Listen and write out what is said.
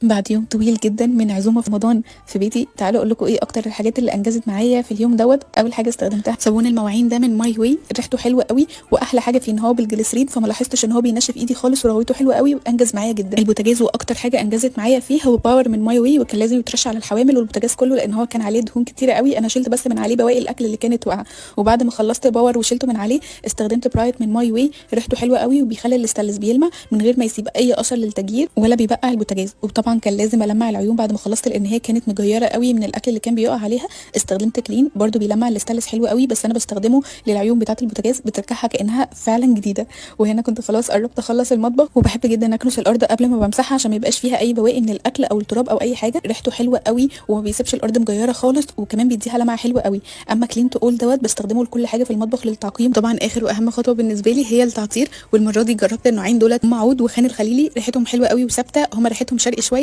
بعد يوم طويل جدا من عزومة في رمضان في بيتي، تعالوا اقول لكم ايه اكتر الحاجات اللي انجزت معايا في اليوم دوت. اول حاجة استخدمتها صابون المواعين ده من ماي واي، ريحته حلوة قوي، واحلى حاجة فيه ان هو بالجليسرين، فما لاحظتش ان هو بينشف ايدي خالص، ورغوته حلوة قوي وانجز معايا جدا. البوتاجاز واكتر حاجة انجزت معايا فيه هو باور من ماي واي، وكان لازم يترش على الحوامل والبوتاجاز كله لان هو كان عليه دهون كتيرة قوي. انا شلت بس من عليه بواقي الاكل اللي كانت واقعه، وبعد ما خلصت باور وشلته من عليه استخدمت برايت من ماي واي، ريحته حلوة قوي وبيخلي الاستانلس بيلمع من غير ما يسيب اي اثر للتجير ولا بيبقع البوتاجاز. وطبعا كان لازم المع العيون بعد ما خلصت لان هي كانت مجيره قوي من الاكل اللي كان بيقع عليها. استخدمت كلين برضو بيلمع الاستانلس حلو قوي، بس انا بستخدمه للعيون بتاعه البوتاجاز، بتركعها كانها فعلا جديدة. وهنا كنت خلاص قربت اخلص المطبخ، وبحب جدا اكنس الارض قبل ما بمسحها عشان ما يبقاش فيها اي بواقي من الاكل او التراب او اي حاجة. ريحته حلوة قوي وما بيسيبش الارض مجيره خالص، وكمان بيديها لمعة حلوة قوي. اما كلين تو اول دوت بستخدمه لكل حاجة في المطبخ للتعقيم. طبعا اخر واهم خطوة بالنسبة لي هي التعطير، والمرة دي جربت النوعين دولت، عود وخان الخليلي، ريحتهم حلوة قوي وثابتة، هما ريحتهم شرقي شوية.